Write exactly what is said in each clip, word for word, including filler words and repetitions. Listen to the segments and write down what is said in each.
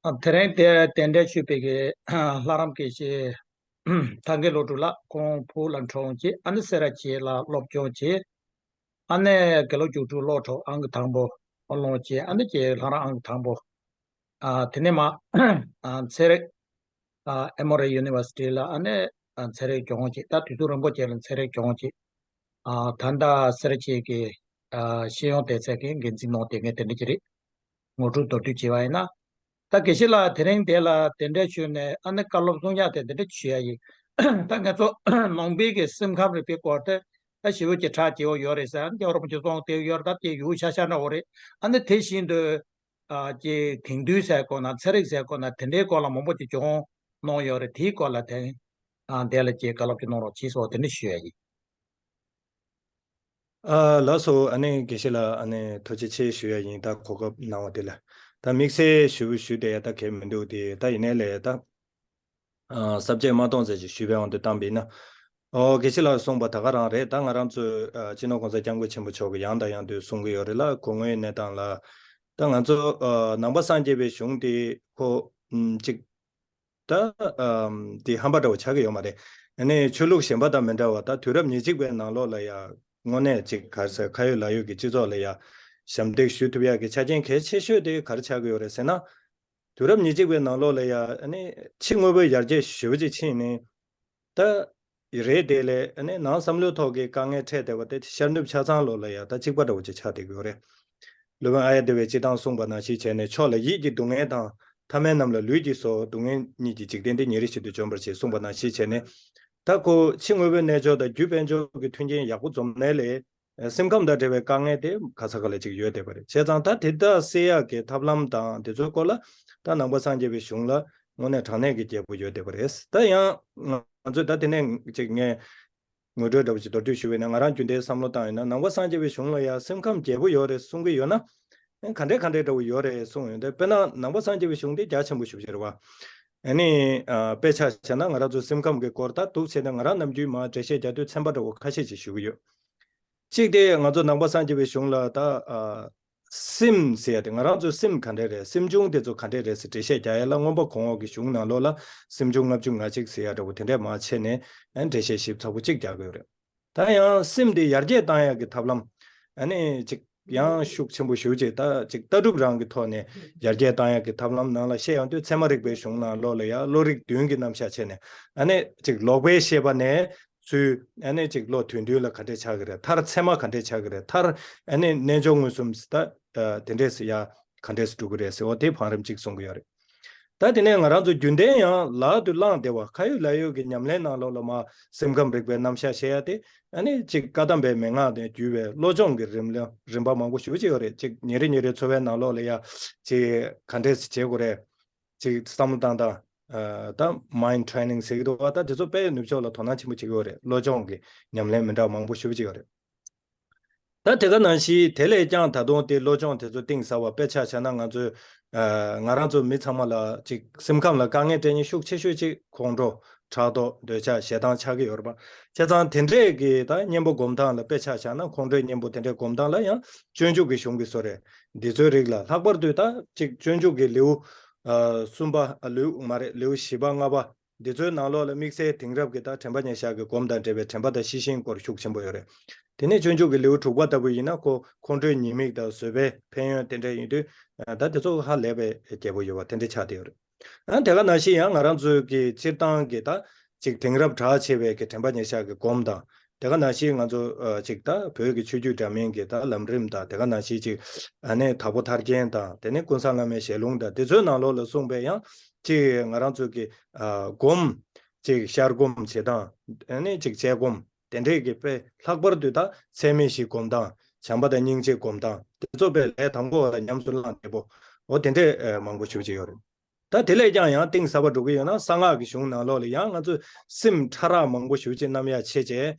ཨ། དེ་རིང་དེ་གདན་འདྲེན་ཞུས་པའི་གི་ལྷ་རམས་དགེ་བཤེས་ཐང་གི་བློ་གྲོས་ལགས། ཁོང་ཕུག་ལ་འཁྲུངས་བྱས། ཨ་ནི་སེ་ར་བྱེས་ལ་སློབ་སྦྱོང་བྱས། ཨ་ནི་དགེ་ལུགས་རྒྱུགས་སྤྲོད་སློབ་གྲྭ་ཨང་ཀི་དང་པོ་སློབ་སྦྱོང་བྱས། ཨ་ནི་ཀྱི་ལྷ་རམས་ཨང་ཀི་དང་པོ། ཨ། དེ་ནས་མ། ཨ། ཚན་རིག་ཨ། Emory University ལ་ཨ་ནི། ཨ། ཚན་རིག་སྦྱོང་བྱས། ད་དུས་ཚོད་རིང་པོ་བྱས་ལ་ཚན་རིག་སྦྱོང་བྱས། ཨ། ད་ལྟ་སེ་ར་བྱེས་ཀྱི། ཨ། ཤེས་ཡོན་སྡེ་ཚན་གྱི་འགན་འཛིན་གནང་བསྡད་མཁན་དེ་འདྲ་ཅིག་རེད། ངོ་སྤྲོད་མདོར་བསྡུས་བྱས་པ་ཡིན་ན། ད་དགེ་བཤེས་ལགས་དེ་རིང་འདི་ལ་གདན་འདྲེན་ཞུས་ནས་ཨ་ནི་བཀའ་སློབ་གསུང་ཡག་དེ་འདི་འདྲ་ཞུ་ཡ་ཡིན། ད་ང་ཚོ་ནང་པའི་གི་སེམས་ཁམས་རིག་པའི་སྐོར་དེ་ད་ཞེ་པོ་ཅིག་གྲགས་ཆེ་བོ་ཡོད་རེད་ཟེར། རྒྱལ་བ་རིན་པོ་ཆེ་གསུང་བསྡད་ཡོད་རེད། ད་དེ་ཡུལ་ཤ་ཤ་འདྲ་བོ་རེད། ཨ་ནི་དེ་བཞིན་དུ། ཨ། ཀྱི་དེང་དུས་ཟེར་དགོས་ན། ཚན་རིག་ཟེར་དགོས་ན། དེ་འདྲའི་སྐོར་ལ་མང་པོ་ཅིག་སྦྱོང་གནང་ཡོད་རེད། དེའི་སྐོར་ལ་དེ། ཨ། འདི་ལ་ཀྱི་བཀའ་སློབ་ཅིག་གནང་རོགས་གྱིས་སོགས་དེ་འདྲ་ཞུ་ཡ་ཡིན། ཨ། ལགས་སོ། ཨ་ནི་དགེ་བཤེས་ལགས། ཨ་ནི་ཐུགས་རྗེ་ཆེ་ཞུ་ཡ་ཡིན། ད་གོ་སྐབས་གནང་བ་དེ་ལ། ད་དམིགས་བསལ་ཞུ་ཞུ་བསྡད་ཡ་ད་གལ་མི་འདུག་དེ། ད་ཡིན་ནའི་ལས་ད། ཨ། ས་བཅད་མ་སྟོང་ཙམ་ཞིག་ཞུས་པའི་དབང་དུ་བཏང་བ་ཡིན་ན། ཨོ། དགེ་བཤེས་ལགས་གསུངས་པ་ད་ག་རང་རེད། ད་ང་རང་ཚོས། ཨ། སྤྱི་ནོར་༸གོང་ས་༸སྐྱབས་མགོན་ཆེན་པོ་མཆོག་གིས་ཡང་དང་ཡང་དུ་གསུང་གི་ཡོད་རེད་ལ། གོ་ངོའི་གནས་སྟངས་ལ། ད་ང་ཚོ། ཨ། ནང་པ་སངས་རྒྱས་པའི་གཞུང་དེ་ཁོ། ཨམ། ཅིག་ད། ཨམ། དེ་ཧམ་པ་འདྲ་བོ་ཆགས་ཀྱི་ཡོད་མ་རེད། ཨ་ནི་ཆོས་ལུགས་གཞན་པ་དང་མི་འདྲ་བ། ད་དུས་རབས་ཉེར་གཅིག་པའི་ནང་ལོགས་ལ་ཡ། དངོས་གནས་ཅིག་ག་རེ་ཟེར། ཁ་ཡོད་ལག་ཡོད་ཀྱི་སྤྱི་ཚོགས་ལ་ཡ་ཞབས་འདེགས་ཞུ་ཐུབ་ཡག་གི་ཆ་རྐྱེན་གལ་ཆེ་ཤོས་དེ་ག་རེ་ཆགས་ཀྱི་ཡོད་རེད་ཟེར་ན། དུས་རབས་ཉེར་གཅིག་པའི་ནང་ལོགས་ལ་ཡ། ཨ་ནི་ཕྱི་དངོས་པོའི་ཡར་རྒྱས་ཞེ་པོ་ཅིག་ཕྱིན་ནས། ད་རེད་དེ་ལས། ཨ་ནི་ནང་བསམ་བློའི་ཐོག་གི་དཀའ་ངལ་འཕྲད་བསྡད་པ་དེ་ཤར་ནུབ་ཆ་ཚང་ལོགས་ལ་ཡ་ད་གཅིག་པ་འདྲ་བོ་ཅིག་ཆགས་བསྡད་ཀྱི་ཡོད་རེད། སློབ་དཔོན་ཨཱརྱ་དེ་བས་སྤྱིར་བཏང་གསུངས་པ་ནང་བཞིན་བྱས་ནས། མཆོག་ལ་ཡིད་ཀྱི་སྡུག་བསྔལ་དང་། ཐ་མལ་རྣམས་ལ་ལུས་ཀྱིས་སོ། སྡུག་བསྔལ་གཉིས་ཀྱི་འཇིག་རྟེན་འདི། ཉེ་རིང་ཞིང་དུ་འཇོམས་པར་བྱེད། གསུངས་པ་ནང་བཞིན་བྱས་ནས། ད་ཁོ་ཕྱི་དངོས་པོའི་རྣལ་འབྱོར་དང་རྒྱུ་དཔལ་འབྱོར་གྱི་མཐུན་རྐྱེན་ཡག་པོ་འཛོམས་ནའི་ལས། སེམས་ཁམས་དང་འབྲེལ་བའི་དཀའ་ངལ་དེ་ག་ས་ག་ལ་ཅིག་ཡོད་བསྡད་པ་རེད། བྱས་ཙང་ད་དེ་དག་སེལ་ཡག་གི་ཐབས་ལམ་དང་དེ་ཚོའི་སྐོར་ལ་ད་ནང་པ་སངས་རྒྱས་པའི་གཞུང་ལ་དངོས་གནས་དྲང་གནས་ཀྱི་རྒྱལ་པོ་ཡོད་བསྡད་པ་རེད། ད་ཡང་ང་ཚོས་ད་དེ་ནས་ཅིག་ངས་ངོ་སྤྲོད་འདྲ་པོ་ཅིག་མདོར་བསྡུས་ཞུས་པ་ཡིན་ན། ང་རང་རྒྱུན་ལྡན་བསམ་བློ་བཏང་ཡོད་ན། ནང་པ་སངས་རྒྱས་པའི་གཞུང་ལ་ཡང་སེམས་ཁམས་རྒྱལ་པོ་ཡོད་རེད་གསུང་གི་ཡོད་ན། ག་འདྲས་ག་འདྲས་འདྲ་བོ་ཡོད་རེད་གསུངས་ཡོང་དུས། དཔེར་ན་ནང་པ་སངས་རྒྱས་པའི་གཞུང་དེ་རྒྱ་ཆེན་པོ་ཞེ་པོ་ཅིག་རེད་བ། ཨ་ནི། ཨ། དཔེ་ཆ་བྱས་ན་ང་རང་ཚོའི་སེམས་ཁམས་ཀྱི་སྐོར་ད་འདུག་བྱས་ན། ང་རང་ནམ་རྒྱུན་མར་འགྲེལ་བཤད་རྒྱག་དུས་ཚན་པ་འདྲ་བོ་ཁ་ཤས་ཅིག་ཞུ་གི་ཡོད། གཅིག་དེ་ང་ཚོ་ནང་པ་སངས་རྒྱས་པའི་གཞུང་ལ་ད། ཨ། སེམས་ཟེར་ཡ་དེ། ང་རང་ཚོའི་སེམས་ག་འདྲས་རེད། སེམས་བྱུང་དེ་ཚོ་ག་འདྲས་རེད་ཟེར་འགྲེལ་བཤད་རྒྱག་ཡ་ལ། མངོན་པ་གོང་འོག་གི་གཞུང་ནང་ལོགས་ལ་སེམས་བྱུང་ལྔ་བཅུ་ང་གཅིག་ཟེར་ཡ་འདྲ་བོ་དེ་འདྲས་མར་ཕྱེ་ནས། ཨ། འགྲེལ་བཤད་ཞིབ་ཚགས་པོ་གཅིག་རྒྱག་གི་ཡོད་རེད། ད་ཡང་སེམས་དེ་ཡར་རྒྱས་བཏང་ཡག་གི་ཐབས་ལམ། ཨ་ནི་ཅིག་ཡང་ཤུགས་ཆེན་པོ་ཞེ་པོ་ཅིག་ད་ཅིག་ལྟ་གྲུབ་རང་གི་ཐོག་ནས་ཡར་རྒྱས་བཏང་ཡག་གི་ཐབས་ལམ་ནང་ལ་བཤད་ཡོང་དུས། ཚད་མ་རིག་པའི་གཞུང་ནང་ལོགས་ལ་ཡང་བློ་རིག་བདུན་གྱི་རྣམ་གཞག་བྱས་ནས། ཨ་ནི་ཅིག་ལོག་པའི་ཤེས་པ་ནས་ཚུར། ཨ་ནི་ཅིག་བློ་དོན་བདུན་ལ་ག་འདྲས་ཆགས་ཀྱི་རེད། མཐར་ཚད་མ་ག་འདྲས་ཆགས་ཀྱི་རེད། མཐར་ཨ་ནི་རྣལ་འབྱོར་མངོན་སུམ་ད་དེ་འདྲས་སུ་ཡ་ག་འདྲས་སུ་འགྲོ་གི་རེད་ཟེར་བ་དེ་བང་རིམ་གཅིག་གསུང་གི་ཡོད་རེད། ད་དེ་ནས་ང་རང་ཚོ་རྒྱུན་ལྡན་ཡང་ལག་ཏུ་བླངས་བསྡད་པ། ཁ་ཡོད་ལག་ཡོད་ཀྱི་ཉམས་ལེན་ནང་ལོགས་ལ་མར་སེམས་ཁམས་རིག་པའི་རྣམ་གཞག་བཤད་ཡ་དེ། ཨ་ནི་ཅིག་བཀའ་གདམས་པའི་མན་ངག་ནས་བརྒྱུད་པའི་བློ་སྦྱོང་གི་རིམ་ལ་རིམ་པ་མང་པོ་ཞེ་པོ་ཅིག་ཡོད་རེད། ཅིག་ཉིན་རེ་ཉིན་རེ་འཚོ་བའི་ནང་ལོགས་ལ་ཡ་ཅིག་ག་འདྲས་སེ་བྱེད་དགོས་རེད། ཅིག་བསམ་བློ་བཏང་སྟངས། ཨ། ད་mind training ཟེར་གྱི་འདུག་བ། ད་དེ་ཚོ་དཔེ་ནུབ་ཕྱོགས་ལ་དོ་སྣང་ཆེན་པོ་བྱེད་ཀྱི་ཡོད་རེད། བློ་སྦྱོང་གི་ཉམས་ལེན་མི་འདྲ་བ་མང་པོ་ཞེ་པོ་ཅིག་ཡོད་རེད། ད་དེ་ག་ནང་བཞིན་དེ་ལས་ཀྱང་ད་དུང་དེ་བློ་སྦྱོང་དེ་ཚོ་གཏིང་ཟབ་པ། དཔེ་ཆ་བཞག་ན་ང་ཚོའི། ཨ། ང་རང་ཚོ་མི་ཚང་མ་ལ་ཅིག་སེམས་ཁམས་ལ་དཀའ་ངལ་སྤྲད་མཁན་ཤུགས་ཆེ་ཤོས་ཅིག་ཁོང་ཁྲོ། ཕྲག་དོག། འདོད་ཆགས། ཞེ་སྡང་ཆགས་ཀྱི་ཡོད་རེད་པ། བྱས་ཙང་དེ་འདྲས་ཀྱི་ད་གཉེན་པོ་སྒོམ་སྟངས་ལ། དཔེ་ཆ་བཞག་ན་ཁོང་ཁྲོའི་གཉེན་པོ་དེ་འདྲས་སྒོམ་སྟངས་ལ་ཡང་སྤྱོད་འཇུག་གི་གཞུང་གི་སོ་རེད། འདི་ཚོའི་རིགས་ལ། ལྷག་པར་དུ་ད་ཅིག་སྤྱོད་འཇུག་གི་ལེའུ། ཨ། གསུམ་པ། ལེའུ་མ་རེད། ལེའུ་བཞི་པ་ལྔ་པ། འདི་ཚོའི་ནང་ལོགས་ལ་དམིགས་བསལ་དེང་རབས་ཀྱི་ད་དྲན་པ་ཉེར་བཞག་གི་སྒོམ་དང་འབྲེལ་བའི་དྲན་པ་དང་ཤེས་བཞིན་སྐོར་ཤུགས་ཆེན་པོ་ཡོད་རེད། དེ་ནས་སྤྱོད་འཇུག་གི་ལེའུ་དྲུག་པ་ལྟ་བུ་ཡིན་ན། ཁོ་ཁོང་ཁྲོའི་ཉེས་དམིགས་དང་བཟོད་པའི་ཕན་ཡོན་དེ་འདྲ་ཡིན་དུས། ཨ། ད་དེ་ཚོ་ཧ་ལས་པའི་རྒྱལ་པོ་ཡོད་པ་དེ་འདྲ་ཆགས་བསྡད་ཡོད་རེད། ཨ། དེ་ག་ནང་བཞིན་ཡང་ང་རང་ཚོའི་གི་སྤྱིར་བཏང་གི་ད་ཅིག་དེང་རབས་གྲགས་ཆེ་བའི་གི་དྲན་པ་ཉེར་བཞག་གི་སྒོམ་དང་། དེ་ག་ནང་བཞིན་ང་ཚོ། ཨ། ཅིག་ད་བོད་ཀྱི་ཆོས་བརྒྱུད་འདྲ་མིན་གྱི་ད་ལམ་རིམ་དང་། དེ་ག་ནང་བཞིན་ཅིག་ཨ་ནི་དྭགས་པོ་ཐར་རྒྱན་དང་། དེ་ནས་ཀུན་བཟང་བླ་མའི་ཞལ་ལུང་དང་། དེ་ཚོའི་ནང་ལོགས་ལ་གསུངས་པའི་ཡང་ཅིག་ང་རང་ཚོ་གི། ཨ། སྒོམ། ཅིག་ཤར་སྒོམ་བྱེད་སྟངས། ཨ་ནི་ཅིག་དཔྱད་སྒོམ། དེ་འདྲས་ཀྱི་དཔེ་ལྷག་པར་དུ་ད་ཚད་མེད་བཞི་སྒོམ་སྟངས། བྱམས་པ་དང་སྙིང་རྗེ་སྒོམ་སྟངས། དེ་ཚོ་དཔེ་ལས་དང་པོ་བ་ལ་ཉམས་སུ་བླངས་བསྡད་པོ། འོ་དེ་འདྲས། ཨ། མང་པོ་ཞེ་པོ་ཅིག་ཡོད་རེད། ད་དེ་ལས་ཀྱང་ཡང་གཏིང་ཟབ་པ་འགྲོ་གི་ཡོད་ན། གསང་སྔགས་ཀྱི་གཞུང་ནང་ལོགས་ལ་ཡང་ང་ཚོས་སེམས་ཕྲ་རགས་མང་པོ་ཞེ་པོ་ཅིག་རྣམ་གཡེང་བྱས་བྱས་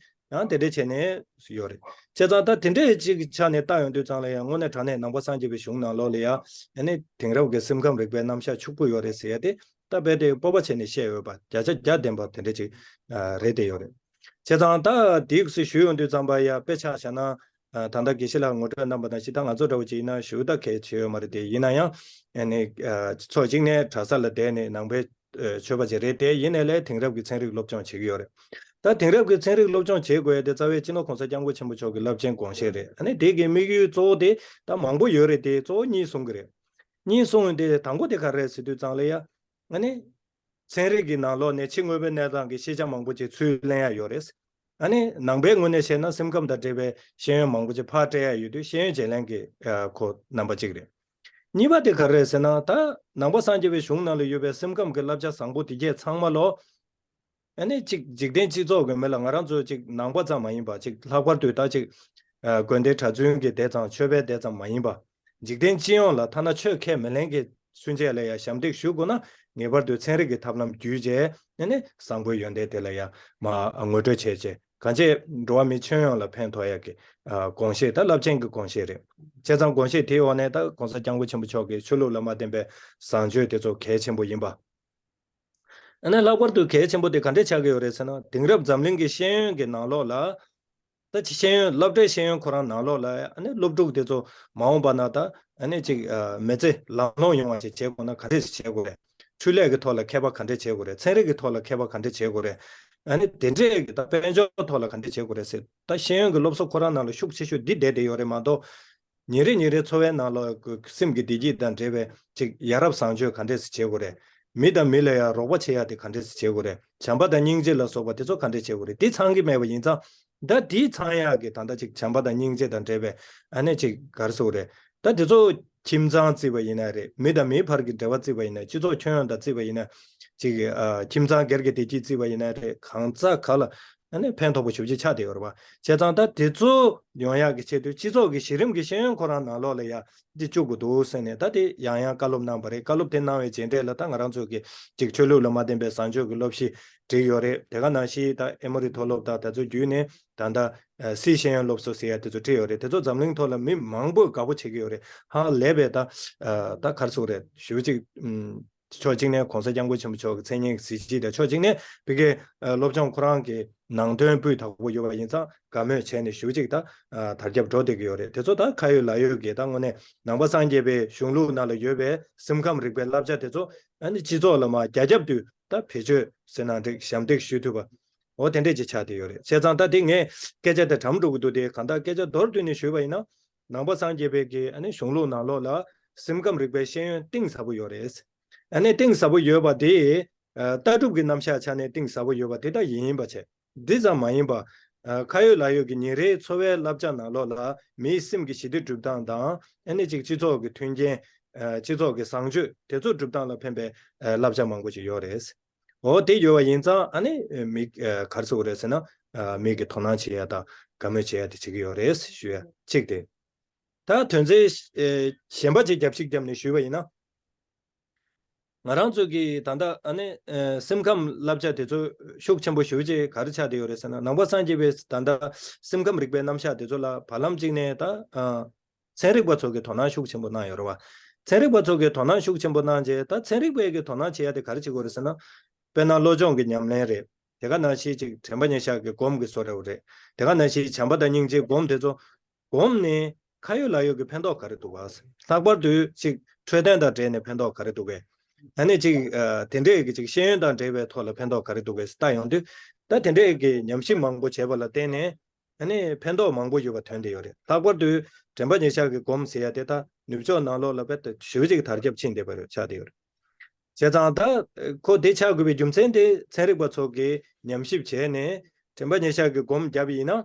ཡང་དེ་འདྲས་བྱས་ནས་ཡོད་རེད། བྱས་ཙང་ད་དེ་འདྲས་ཅིག་གི་ཆ་ནས་བལྟ་ཡོང་དུས་ཙང་ལ་ཡང་དངོས་གནས་དྲང་གནས་ནང་པ་སངས་རྒྱས་པའི་གཞུང་ནང་ལོགས་ལ་ཡང་ཨ་ནི་དེང་རབས་ཀྱི་སེམས་ཁམས་རིག་པའི་རྣམ་གཞག་ཕྱུག་པོ་ཡོད་རེད་ཟེར་ཡ་དེ། ད་རྦད་དེ་སྤོབས་པ་བྱས་ནས་བཤད་འོས་པ་བརྒྱ་ཆ་བརྒྱ་ལྡན་པ་དེ་འདྲ་ཅིག་ཨ། རེད་བསྡད་ཡོད་རེད། བྱས་ཙང་ད་དེ་ག་ཚོད་ཞུས་ཡོང་དུས་ཙམ་པ་ཡ། དཔེ་ཆ་བཞག་ན། ཨ་ད་ལྟ་དགེ་བཤེས་ལགས་ངོ་སྤྲོད་གནང་པ་ནང་བཞིན། ད་ང་ཚོ་འདྲ་བོ་ཅིག་ཡིན་ན་ཞུ་ད་གལ་ཆེ་ཡོད་མ་རེད་དེ། ཡིན་ན་ཡང་ཨ་ནི་ཨ་ཕྱོགས་གཅིག་ནས་གྲྭ་ས་ལ་བསྡད་ནས་ནང་པའི་ཨ་ཆོས་པ་ཅིག་རེད་དེ། ཡིན་ནའི་ལས་དེང་རབས་ཀྱི་ཚན་རིག་སློབ་སྦྱོང་བྱེད་ཀྱི་ཡོད་རེད། ད་དེང་རབས་ཀྱི་ཚན་རིག་སློབ་སྦྱོང་བྱེད་དགོས་ཡ་དེ་རྩ་བའི་སྤྱི་ནོར་༸གོང་ས་༸སྐྱབས་མགོན་ཆེན་པོ་མཆོག་གི་རླབས་ཆེན་དགོངས་བཞེད་རེད། ཨ་ནི་དེ་གི་དམིགས་ཡུལ་གཙོ་བོ་དེ་ད་མང་པོ་ཡོད་རེད་དེ། གཙོ་བོ་གཉིས་གསུང་གི་རེད། གཉིས་གསུང་དེ་དང་པོ་དེ་ག་རེ་རེད་ཟེར་དུས་ཙང་ལ་ཡ། ཨ་ནི་ཚན་རིག་གི་ནང་ལོགས་ནས་ཕྱི་དངོས་པོའི་གནས་སྟངས་ཀྱི་ཤེས་བྱ་མང་པོ་ཅིག་ཚུར་ལེན་ཡ་ཡོད་རེད། ཨ་ནི་ནང་པའི་ངོས་ནས་བཤད་ན་སེམས་ཁམས་དང་འབྲེལ་བའི་ཤེས་ཡོན་མང་པོ་ཅིག་ཕར་སྤྲད་ཡ་ཡོད་དུས། ཤེས་ཡོན་བརྗེ་ལེན་གྱི་ཨ་ཁོ་རྣམ་པ་གཅིག་རེད། གཉིས་པ་དེ་ག་རེ་རེད་ཟེར་ན། ད་ནང་པ་སངས་རྒྱས་པའི་གཞུང་ནང་ལ་ཡོད་པའི་སེམས་ཁམས་ཀྱི་བསླབ་བྱ་བཟང་པོ་དེ་གས་ཚང་མ་ལོ། ཨ་ནི་གཅིག་འཇིག་རྟེན་སྤྱི་ཚོགས་ཀྱི་མི་ལ། ང་རང་ཚོ་གཅིག་ནང་པ་ཙམ་མ་ཡིན་པ། གཅིག་ལྷག་པར་དུ་ད་གཅིག་ཨ་དགོན་སྡེ་གྲྭ་བཙུན་གྱི་དེ་ཙམ། ཆོས་པའི་དེ་ཙམ་མ་ཡིན་པ། འཇིག་རྟེན་སྤྱི་ཡོངས་ལ་ཐ་ན་ཆོས་ཁས་མི་ལེན་གྱི་སུན་ཆད་ལ་ཡང་ཞབས་འདེགས་ཞུ་དགོས་ན། ངེས་པར་དུ་ཚན་རིག་གི་ཐབས་ལམ་བརྒྱུད་བྱས་ཨ་ནི་བཟང་པོའི་ཡོན་ཏན་དེ་ལ་ཡང་མར་ངོ་སྤྲོད་བྱས་བྱས། གང་ཅི་འགྲོ་བ་མི་ཁྱོན་ཡོངས་ལ་ཕན་ཐོགས་ཡག་གི་ཨ་དགོངས་བཞེད། ད་རླབས་ཆེན་གྱི་དགོངས་བཞེད་རེད། བྱས་ཙང་དགོངས་བཞེད་དེའི་འོག་ནས་ད་༸གོང་ས་༸སྐྱབས་མགོན་ཆེན་པོ་མཆོག་གི་ཆོས་ལུགས་ལ་མ་བརྟེན་པའི་བཟང་སྤྱོད་དེ་ཚོ་གལ་ཆེན་པོ་ཡིན་པ། ཨ་ནི་ལྷག་པར་དུ་གལ་ཆེན་པོ་དེ་ག་འདྲས་ཆགས་ཀྱི་ཡོད་རེད་ཟེར་ན། དེང་རབས་འཛམ་གླིང་གི་ཤེས་ཡོན་གྱི་ནང་ལོགས་ལ། ད་ཅིག་ཤེས་ཡོན། སློབ་གྲྭའི་ཤེས་ཡོན་ཁོ་རང་ནང་ལོགས་ལ་ཨ་ནི་སློབ་ཕྲུག་དེ་ཚོ་མ་འོངས་པ་ན་ད་ཨ་ནི་ཅིག་ཨ་མི་ཚེ་ལམ་ལྷོང་ཡོང་བ་ཞིག་བྱེད་དགོས་ན་ག་འདྲས་ཞིག་བྱེད་དགོས་རེད། འཕྲུལ་ལས་ཀྱི་ཐོག་ལ་མཁས་པ་ག་འདྲས་བྱེད་དགོས་རེད། ཚན་རིག་གི་ཐོག་ལ་མཁས་པ་ག་འདྲས་བྱེད་དགོས་རེད། ཨ་ནི་དེ་འདྲས་ཀྱི་ད་དཔལ་འབྱོར་ཐོག་ལ་ག་འདྲས་བྱེད་དགོས་རེད་ཟེར། ད་ཤེས་ཡོན་གྱི་སློབ་གསོ་ཁོ་རང་ནང་ལ་ཤུགས་ཆེ་ཤོས་འདི་བསྡད་བསྡད་ཡོད་རེད་མ་གཏོགས། ཉིན་རེ་ཉིན་རེ་འཚོ་བའི་ནང་ལ་སེམས་ཀྱི་བདེ་སྐྱིད་དང་འབྲེལ་བའི་ཅིག་ཡ་རབས་བཟང་སྤྱོད་ག་འདྲས་སེ་བྱེད་དགོས་རེད། མི་དང་མི་ལ་ཡང་རོགས་པ་བྱེད་ཡ་དེ་ག་འདྲས་སེ་བྱེད་དགོས་རེད། བྱམས་པ་དང་སྙིང་རྗེ་ལ་སོགས་པ་དེ་ཚོ་ག་འདྲས་བྱེད་དགོས་རེད། དེ་ཚང་གི་མེད་པ་ཡིན་ཙང་། ད་དེ་ཚང་ཡག་གི་ད་ལྟ་ཅིག་བྱམས་པ་དང་སྙིང་རྗེ་དང་འབྲེལ་བའི་ཨ་ནི་ཅིག་ག་རེ་ཟེར་དགོས་རེད། ད་དེ་ཚོ་ཁྱིམ་ཚང་བརྩིས་པ་ཡིན་ན་རེད། མི་དང་མི་བར་གྱི་འབྲེལ་བ་བརྩིས་པ་ཡིན་ན། སྤྱི་ཚོགས་ཁྱོན་ཡོངས་དང་བརྩིས་པ་ཡིན་ན། ཅིག་ཨ་ཁྱིམ་ཚང་སྒེར་གྱི་བདེ་སྐྱིད་བརྩིས་པ་ཡིན་ན་རེད། གང་ཟག་ག་ལ་ཨ་ནི་ཕན་ཐོགས་པོ་ཞེ་པོ་ཅིག་ཆགས་བསྡད་ཡོད་རེད་པ། བྱས་ཙང་ད་དེ་ཚོ་ཡོང་ཡག་གི་ཆེད་དུ་སྤྱི་ཚོགས་ཀྱི་གཞི་རིམ་གྱི་ཤེས་ཡོན་ཁོ་རང་ནང་ལོགས་ལ་ཡ་འདི་བཅུག་དགོས་འདུག་ཟེར་ནས། ད་དེ་ཡང་ཡང་བཀའ་སློབ་གནང་བ་རེད། བཀའ་སློབ་དེ་གནང་བའི་རྗེས་འབྲས་ལ་ད་ང་རང་ཚོ་གི་ཅིག་ཆོས་ལུགས་ལ་མ་བརྟེན་པའི་བཟང་སྤྱོད་ཀྱི་སློབ་གཞི་བསྒྲིགས་ཡོད་རེད། དེ་ག་ནང་བཞིན་ད་ཨེ་མོ་རི་མཐོ་སློབ་དང་དེ་ཚོ་བརྒྱུད་ནས་ད་ལྟ་ཨ་སི་ཤེས་ཡོན་སློབ་གསོ་ཟེར་ཡ་དེ་ཚོ་བསྒྲིགས་ཡོད་རེད། དེ་ཚོ་འཛམ་གླིང་ཐོག་ལ་མི་མང་པོས་དགའ་པོ་བྱེད་ཀྱི་ཡོད་རེད། ཧ་ལས་པའི་ད་ཨ་ད་ག་རེ་ཟེར་དགོས་རེད། ཞེ་པོ་ཅིག་ཨམ། ཕྱོགས་གཅིག་ནས་༸གོང་ས་༸སྐྱབས་མགོན་ཆེན་པོ་མཆོག་གི་མཚན་སྙན་གྱི་གཟི་བརྗིད་དང་། ཕྱོགས་གཅིག་ནས་ཕ་གིའི་ཨ་སློབ་སྦྱོང་ཁོ་རང་གི་ནང་དོན་སྤུས་དག་པོ་ཡོད་པ་ཡིན་ཙང་དགའ་མོས་བྱས་ནས་ཞེ་པོ་ཅིག་ད་ཨ་དར་ཁྱབ་འགྲོ་བསྡད་ཀྱི་ཡོད་རེད། དེ་ཚོ་ད་ཁ་ཡོད་ལག་ཡོད་ཀྱི། ད་དངོས་གནས་ནང་པ་སངས་རྒྱས་པའི་གཞུང་ལུགས་ནང་ལ་ཡོད་པའི་སེམས་ཁམས་རིག་པའི་བསླབ་བྱ་དེ་ཚོ་ཨ་ནི་སྤྱི་ཚོགས་ལ་མར་རྒྱ་ཁྱབ་ཏུ་ད་བེད་སྤྱོད་ཟེར་ན་འགྲིག་ཞབས་འདེགས་ཞུ་ཐུབ་པ། འོ་དེ་འདྲས་ཅིག་ཆགས་བསྡད་ཡོད་རེད། བྱས་ཙང་ད་དེ་ངས་སྐད་ཆ་དེ་གྲམ་འགྲོ་གི་འདུག་སྟེ། གང་ལྟར་སྐད་ཆ་མདོར་བསྡུས་ནས་ཞུས་པ་ཡིན་ན། ནང་པ་སངས་རྒྱས་པའི་གི་ཨ་ནི་གཞུང་ལུགས་ནང་ལོགས་ལ་སེམས་ཁམས་རིག་པའི་ཤེས་ཡོན་གཏིང་ཟབ་པོ་ཡོད་རེད། ཨ་ནི་གཏིང་ཟབ་པོ་ཡོད་པ་དེ་ཨ་ལྟ་གྲུབ་ཀྱི་རྣམ་གཞག་ཆ་ནས་གཏིང་ཟབ་པོ་ཡོད་པ་དེ་ད་ཡིན་ཡིན་པ་བྱས། འདི་ཙམ་མ་ཡིན་པ། ཨ་ཁ་ཡོད་ལག་ཡོད་ཀྱི་ཉིན་རེའི་འཚོ་བའི་བསླབ་བྱ་ནང་ལོགས་ལ་མིའི་སེམས་ཀྱི་ཞི་བདེ་སྒྲུབ་སྟངས་དང་། ཨ་ནི་ཅིག་སྤྱི་ཚོགས་ཀྱི་མཐུན་རྐྱེན། ཨ་སྤྱི་ཚོགས་ཀྱི་བཟང་སྤྱོད་དེ་ཚོ་སྒྲུབ་སྟངས་ལ་ཕན་པའི་ཨ་བསླབ་བྱ་མང་པོ་ཞིག་ཡོད་རེད། འོ་དེ་ཡོད་པ་ཡིན་ཙང་ཨ་ནི་མི་ཨ་ག་རེ་ཟེར་དགོས་རེད་ཟེར་ན། ཨ་མི་གི་དོ་སྣང་བྱེད་ཡ་དང་དགའ་མོས་བྱེད་ཡ་དེ་བྱེད་ཀྱི་ཡོད་རེད་ཞུ་ཡ་གཅིག་དེ། ད་དོན་ཚན་ཨ་གཞན་པ་ཅིག་རྒྱབ་ཤིག་བརྒྱབ་ནས་ཞུས་པ་ཡིན་ན། ང་རང་ཚོ་གི་ད་ལྟ་ཨ་ནི་ཨ་སེམས་ཁམས་བསླབ་བྱ་དེ་ཚོ་ཤུགས་ཆེན་པོ་ཞེ་པོ་ཅིག་ག་རེ་ཆགས་བསྡད་ཡོད་རེད་ཟེར་ན། ནང་པ་སངས་རྒྱས་པའི་ད་ལྟ་སེམས་ཁམས་རིག་པའི་རྣམ་གཞག་དེ་ཚོ་ལ་བར་ལམ་གཅིག་ནས་ད་ཨ་ཚན་རིག་པ་ཚོ་གིས་དོ་སྣང་ཤུགས་ཆེན་པོ་གནང་ཡོད་རེད་བ། ཚན་རིག་པ་ཚོ་གིས་དོ་སྣང་ཤུགས་ཆེན་པོ་གནང་རྗེས། ད་ཚན་རིག་པས་ཀྱིས་དོ་སྣང་བྱེད་ཡ་དེ་ག་རེ་བྱེད་དགོས་རེད་ཟེར་ན། དཔེར་ན་བློ་སྦྱོང་གི་ཉམས་ལེན་རེད། དེ་ག་ནང་བཞིན་ཅིག་དྲན་པ་ཉེར་བཞག་གི་སྒོམ་གྱི་བཟོ་འདྲ་བོ་རེད། དེ་ག་ནང་བཞིན་བྱམས་པ་དང་སྙིང་རྗེའི་སྒོམ་དེ་ཚོ་སྒོམ་ནས་ཁ་ཡོད་ལག་ཡོད་ཀྱི་ཕན་ཐོགས་ག་རེ་འདུག་ག། ལྷག་པར་དུ་ཅིག་འཕྲོད་བསྟེན་དང་འབྲེལ་ནས་ཕན་ཐོགས་ག་རེ་འདུག་གས། ཨ་ནི་ཅིག་ཨ་དེ་འདྲས་ཀྱི་ཅིག་ཤེས་ཡོན་དང་འབྲེལ་བའི་ཐོག་ལ་ཕན་ཐོགས་ག་རེ་འདུག་གས་ལྟ་ཡོང་དུས། ད་དེ་འདྲས་ཀྱི་ཉམས་ཞིབ་མང་པོ་བྱས་པ་ལ་བརྟེན་ནས། ཨ་ནི་ཕན་ཐོགས་མང་པོ་ཡོད་པ་ཐོན་བསྡད་ཡོད་རེད། ལྷག་པར་དུ་དྲན་པ་ཉེར་བཞག་གི་སྒོམ་ཟེར་ཡ་དེ་ད་ནུབ་ཕྱོགས་ནང་ལོགས་ལ་དཔེ་ཞེ་པོ་ཅིག་དར་ཁྱབ་ཕྱིན་བསྡད་པ་རེད། ཆགས་བསྡད་ཡོད་རེད། བྱས་ཙང་ད་ཁོ་དེ་ཆགས་དགོས་པའི་རྒྱུ་མཚན་དེ་ཚན་རིག་པ་ཚོ་གིས་ཉམས་ཞིབ་བྱས་ནས་དྲན་པ་ཉེར་བཞག་གི་སྒོམ་བརྒྱབ་པ་ཡིན་ན།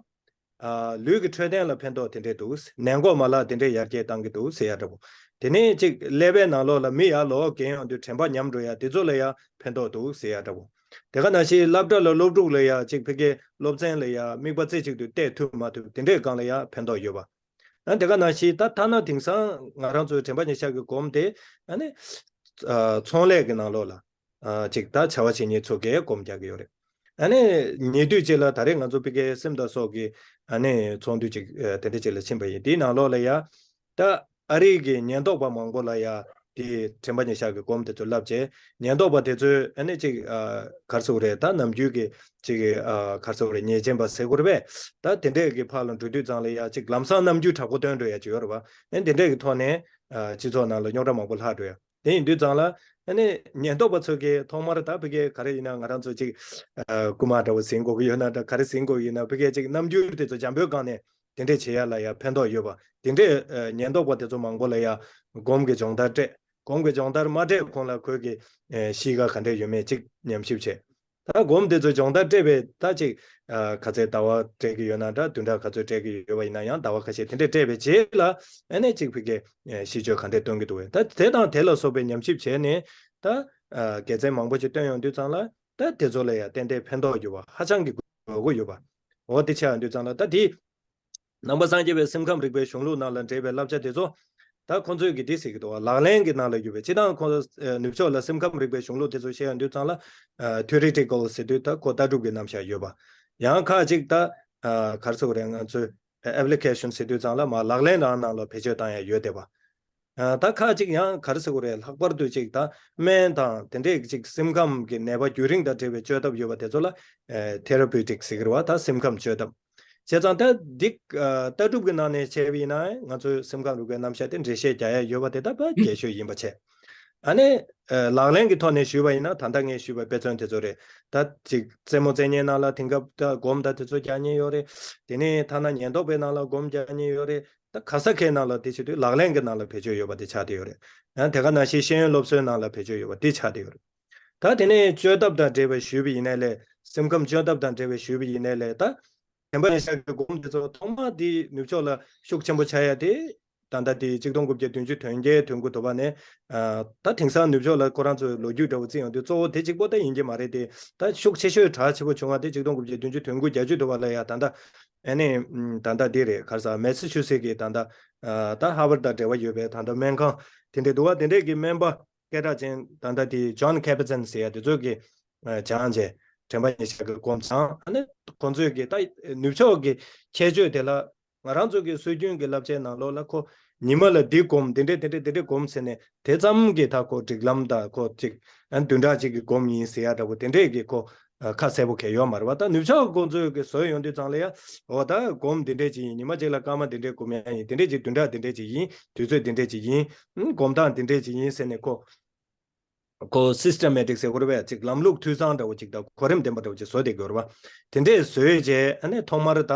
ཨ་ལུས་ཀྱི་འཕྲོད་བསྟེན་ལ་ཕན་ཐོགས་དེ་འདྲས་འདུག། ནད་འགོག་མ་ལག་དེ་འདྲས་ཡར་རྒྱས་བཏང་གི་འདུག་ཟེར་ཡ་འདྲ་པོ། དེ་ནས་ཅིག་ཀླད་པའི་ནང་ལོགས་ལ་མི་ཡར་ལོག་རྒན་ཡོང་དུས་དྲན་པ་ཉམས་འགྲོ་ཡ་དེ་ཚོ་ལ་ཡ་ཕན་ཐོགས་འདུག་ཟེར་ཡ་འདྲ་པོ། དེ་ག་ནང་བཞིན་སློབ་གྲྭ་ལ་སློབ་ཕྲུག་ལ་ཡ་ཅིག་ཕ་གིའི་སློབ་ཚན་ལ་ཡ་དམིགས་པ་རྩེ་གཅིག་ཏུ་གཏད་ཐུབ་མ་ཐུབ་དེ་འདྲའི་སྒང་ལ་ཡ་ཕན་ཐོགས་ཡོད་པ། ཨ་དེ་ག་ནང་བཞིན་ད་ཐ་ན་དེང་སང་ང་རང་ཚོའི་དྲན་པ་ཉེར་བཞག་གི་སྒོམ་དེ་ཨ་ནི་ཨ་ཚོང་ལས་ཀྱི་ནང་ལོགས་ལ་ཨ་ཅིག་ད་བྱ་བ་བྱེད་མཁན་ཚོ་གིས་སྒོམ་རྒྱག་གི་ཡོད་རེད། ཨ་ནི་ཉེ་དུས་ཅིག་ལ་ད་རེས་ང་ཚོ་ཕ་གིའི་སིམ་དང་སོགས་ཀྱི་ཨ་ནི་ཚོགས་འདུ་ཅིག་ཨ་དེ་འདྲ་ཅིག་ལ་ཕྱིན་པ་ཡིན། དེའི་ནང་ལོགས་ལ་ཡ་ད་ཨ་རིའི་གི་ཉེན་རྟོག་པ་མང་པོ་ལ་ཡ་ དེ་དྲན་པ་ཉེར་བཞག་གི་སྒོམ་དེ་ཚོ་བསླབ་བྱས། ཉེན་རྟོག་པ་དེ་ཚོས་ཨ་ནི་ཅིག་ཨ་ག་རེ་ཟེར་དགོས་རེད། ད་ནམ་རྒྱུན་གྱི་ཅིག་ཨ་ག་རེ་ཟེར་དགོས་རེད། ཉེས་ཅན་པ་ཟེར་དགོས་རེད་པས། ད་དེ་འདྲས་ཀྱི་ཕར་ལ་འགྲོ་དུས་ཙང་ལ་ཡ་ཅིག་ལམ་སང་རྣམ་འགྱུར་དྲག་པོ་སྟོན་འགྲོ་ཡ་ཅིག་ཡོད་རེད་པ། ཨ་ནི་དེ་འདྲས་ཀྱི་ཐོག་ནས་ཨ་སྤྱི་ཚོགས་ནང་ལ་རྙོག་དྲ་མང་པོ་ལྷག་འགྲོ་ཡ། དེ་ཡིན་དུས་ཙང་ལ་ཨ་ནི་ཉེན་རྟོག་པ་ཚོ་གིས་ཐོག་མར་ད་ཕ་གིའི་ག་རེ་ཡིན་ན། ང་རང་ཚོ་ཅིག་ཨ་རྐུ་མ་འདྲ་བོ་ཟིན་དགོས་ཀྱི་ཡོད་ན་འདྲ། ག་རེ་ཟིན་དགོས་ཀྱི་ཡིན་ན། ཕ་གིའི་ཅིག་རྣམ་འགྱུར་དེ་ཚོ་འཇམ་པོའི་སྒང་ནས་དེ་འདྲས་བྱེད་ཡ་ལ་ཡ་ཕན་ཐོགས་ཡོད་པ། དེ་འདྲས་ཨ་ཉེན་རྟོག་པ་དེ་ཚོ་མང་པོ་ལ་ཡ་སྒོམ་གྱི་སྦྱོང་བརྡར་སྤྲད། སྒོམ་གྱི་སྦྱོང་བརྡར་མ་སྤྲད་གོང་ལ་ཁོས་ཀྱི་ཨ་གཤིས་ཀ་ག་འདྲས་ཡོད་མེད་ཅིག་ཉམས་ཞིབ་བྱས། ད་སྒོམ་དེ་ཚོ་སྦྱོང་བརྡར་སྤྲད་པའི་ད་ཅིག་ཨ་ག་ཚོད་ཟླ་བ་སྤྲད་ཀྱི་ཡོད་ན་འདྲ། བདུན་ཕྲག་ག་ཚོད་སྤྲད་ཀྱི་ཡོད་པ་ཡིན་ན་ཡང་ཟླ་བ་ཁ་ཤས་དེ་འདྲས་སྤྲད་པའི་རྗེས་ལ་ཨ་ནི་ཅིག་ཕ་གིའི་ཨ་གཤིས་སྤྱོད་ག་འདྲས་སྟོན་གྱི་འདུག་བས། ད་དེ་དང་དེ་ལ་སོགས་པའི་ཉམས་ཞིབ་བྱས་ནས་ད་ཨ་དགེ་མཚན་མང་པོ་ཞིག་བཏོན་ཡོང་དུས་ཙང་ལ། ད་དེ་ཚོ་ལ་ཡང་ཏན་ཏན་ཕན་ཐོགས་ཡོད་པ། ཧ་ཅང་གི་དགོས་མཁོ་ཡོད་པ། འོ་དེ་ཆགས་ཡོང་དུས་ཙང་ལ་ད་དེ་ནང་པ་སངས་རྒྱས་པའི་སེམས་ཁམས་རིག་པའི་གཞུང་ལུགས་ནང་ལ་འདྲེས་པའི་བསླབ་བྱ་དེ་ཚོ་ད་ཁོང་ཚོས་ཀྱི་འདི་ཟེར་གྱི་འདུག་བ། ལག་ལེན་གྱི་ནང་ལ་ཡོད་པའི། སྤྱིར་བཏང་ཁོང་ཚོ་ཨ་ནུབ་ཕྱོགས་ལ་སེམས་ཁམས་རིག་པའི་གཞུང་ལུགས་དེ་ཚོ་བཤད་ཡོང་དུས་ཙང་ལ་ཨ་ཐི་ཨོ་རི་ཊི་ཀལ་ཟེར་དུས་ད་ཁོ་ལྟ་གྲུབ་ཀྱི་རྣམ་གཞག་ཡོད་པ། ཡང་ཁ་ཅིག་ད་ཨ་ག་རེ་ཟེར་དགོས་རེད། ང་ཚོས་ཨེབ་ལི་ཀེ་ཤན་ཟེར་དུས་ཙང་ལ་མར་ལག་ལེན་རང་ནང་ལ་བེད་སྤྱོད་བཏང་ཡ་ཡོད་བསྡད་པ། ཨ་ད་ཁ་ཅིག་ཡང་ག་རེ་ཟེར་དགོས་རེད། ལྷག་པར་དུ་ཅིག་ད་སྨན་དང་དེ་འདྲས་ཅིག་སེམས་ཁམས་ཀྱི་ནད་པ་རྒྱུན་རིང་དང་འབྲེལ་བའི་བཅོས་ཐབས་ཡོད་པ་དེ་ཚོ་ལ་ཨ་ཐེ་ར་པིའུ་ཊིག་ཟེར་གྱི་རེད་བ། ད་སེམས་ཁམས་བཅོས་ཐབས། བྱས་ཙང་ད་འདི་ཨ་ལྟ་གྲུབ་ཀྱི་ནང་ནས་བྱས་པ་ཡིན་ན་ང་ཚོའི་སེམས་ཁམས་རིག་པའི་རྣམ་གཞག་དེ་འགྲེལ་བཤད་རྒྱག་ཡ་ཡོད་པ་དེ་ད་ཕར་རྒྱས་ཤོས་ཡིན་པ་བྱས། ཨ་ནི་ཨ་ལག་ལེན་གྱི་ཐོག་ནས་ཞུས་པ་ཡིན་ན་ད་ལྟ་ངས་ཞུས་པའི་དཔེ་མཚོན་དེ་ཚོ་རེད། ད་ཅིག་རྩེད་མོ་རྩེ་མཁན་ནང་ལ་དེང་སྐབས་ད་སྒོམ་ད་དེ་ཚོ་རྒྱག་མཁན་ཡོད་རེད། དེ་ནས་ཐ་ན་ཉེན་རྟོག་པའི་ནང་ལ་སྒོམ་རྒྱག་མཁན་ཡོད་རེད། ད་ག་ས་གའི་ནང་ལ་དེ་བྱེད་དུས་ལག་ལེན་གྱི་ནང་ལ་བེད་སྤྱོད་ཡོད་པ་དེ་ཆགས་བསྡད་ཡོད་རེད། ཡང་དེ་ག་ནང་བཞིན་ཤེས་ཡོན་སློབ་གསོའི་ནང་ལ་བེད་སྤྱོད་ཡོད་པ་དེ་ཆགས་བསྡད་ཡོད་རེད། ད་དེ་ནས་བཅོས་ཐབས་དང་འབྲེལ་བའི་ཞུས་པ་ཡིན་ནའི་ལས། སེམས་ཁམས་བཅོས་ཐབས་དང་འབྲེལ་བའི་ཞུས་པ་ཡིན་ནའི་ལས། ད་དྲན་པ་ཉེར་བཞག་གི་སྒོམ་དེ་ཚོ་ཐོག་མ་དེ་ནུབ་ཕྱོགས་ལ་ཤུགས་ཆེན་པོ་ཆགས་ཡ་དེ། ད་ལྟ་དེ་ཆིག་སྟོང་དགུ་བརྒྱ་བདུན་ཅུ་དོན་བརྒྱད་དོན་དགུ་དུ་བ་ནས། ཨ་ད་དེང་སང་ནུབ་ཕྱོགས་ལ་ཁོ་རང་ཚོའི་ལོ་རྒྱུས་འདྲ་བོ་བརྩི་ཡོང་དུས་གཙོ་བོ་དེ་གཅིག་པོ་ད་ཡིན་གྱི་མ་རེད་དེ། ད་ཤུགས་ཆེ་ཤོས་གྲགས་ཆེ་པོ་བྱུང་བ་དེ་ཆིག་སྟོང་དགུ་བརྒྱ་བདུན་ཅུ་དོན་དགུ་བརྒྱད་ཅུ་དུ་བ་ལ་ཡ་ད་ལྟ། ཨ་ནི་ཨམ་ད་ལྟ་འདི་རེད། ག་རེ་ཟེར། མེ་སི་ཆུ་སེ་གི་ད་ལྟ་ཨ་ད་ཧར་ཝར་དང་འབྲེལ་བ་ཡོད་པའི་ད་ལྟ་སྨན་ཁང་དེ་འདྲས་འདུག་བ། དེ་འདྲས་ཀྱི་སྨན་པ་སྐད་གྲགས་ཅན་ད་ལྟ་དེ་ཇོན་ཁེ་པི་ཙན་ཟེར་ཡ་དེ་ཚོ་གིས་ཨ་སྦྱངས་བྱས་དྲན་པ་ཉེར་བཞག་གི་སྒོམ་སྦྱངས། ཨ་ནི་ཁོང་ཚོས་ཀྱི་ད་ནུབ་ཕྱོགས་ཀྱི་ཁྱད་ཆོས་དེ་ལ། ང་རང་ཚོ་གི་སྲོལ་རྒྱུན་གྱི་བསླབ་བྱའི་ནང་ལོགས་ལ་ཁོ་ཉི་མ་ལ་འདི་སྒོམ། འདི་འདྲས་འདི་འདྲས་འདི་འདྲས་སྒོམ་ཟེར་ནས་དེ་ཙམ་གྱི་ད་ཁོ་སྒྲིག་ལམ་དང་ཁོ་ཅིག་ཨ་བདུན་ཕྲག་གཅིག་གི་སྒོམ་ཡིན་ཟེར་ཡ་འདྲ་བོ་དེ་འདྲས་ཀྱི་ཁོ་ཨ་ཁ་གསལ་པོ་གང་ཡང་ཡོད་མ་རེད་བ། ད་ནུབ་ཕྱོགས་ཁོང་ཚོས་ཀྱི་བཟོས་ཡོང་དུས་ཙང་ལ་ཡ། འོ་ད་སྒོམ་འདི་འདྲས་ཅིག་ཡིན། ཉི་མ་གཅིག་ལ་སྐར་མ་འདི་འདྲས་སྒོམ་ཡ་ཡིན། འདི་འདྲས་ཅིག་བདུན་ཕྲག་འདི་འདྲས་ཅིག་ཡིན། དུས་ཚོད་འདི་འདྲས་ཅིག་ཡིན། ཨང་སྒོམ་སྟངས་འདི་འདྲས་ཅིག་ཡིན་ཟེར་ནས་ཁོ། ཁོ་སི་སི་ཊེ་མེ་ཊིག་ཟེར་དགོས་རེད་པས། ཅིག་ལམ་ལུགས་འཐུས་ཚང་འདྲ་བོ་ཅིག་དང་གོ་རིམ་ལྡན་པ་འདྲ་བོ་ཅིག་བཟོ་བསྡད་དགོས་རེད་པ། དེ་འདྲས་བཟོས་རྗེས་ཨ་ནི་ཐོག་མར་ད་